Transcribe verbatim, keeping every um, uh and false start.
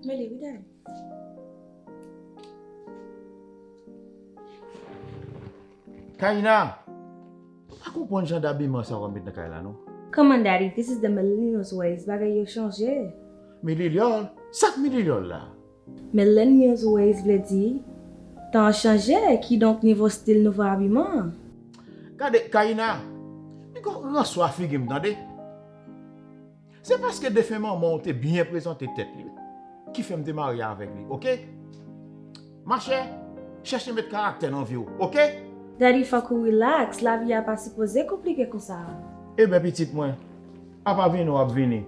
Men li wi, Daddy. Kaina, m pa konprann jan dabiman sa w ap met nan kay la non. Come on, Daddy, this is the millennials ways. Bagay yo chanje. Millennial? Sa k millennial la? Millennials ways vle di tan an chanje, kidonk nivo stil nouvo abiman. Gade, Kaina, piga w ranswa figi m tande. Se paske defen manman w te byen prezante tèt li ki fè m te marye avèk li, oke? Machè, chèche met karaktè nan vi w, oke? Daddy, fòk ou relax, lavi a pa sipoze konplike konsa. Ebyen pitit mwen, apa vini w ap vini,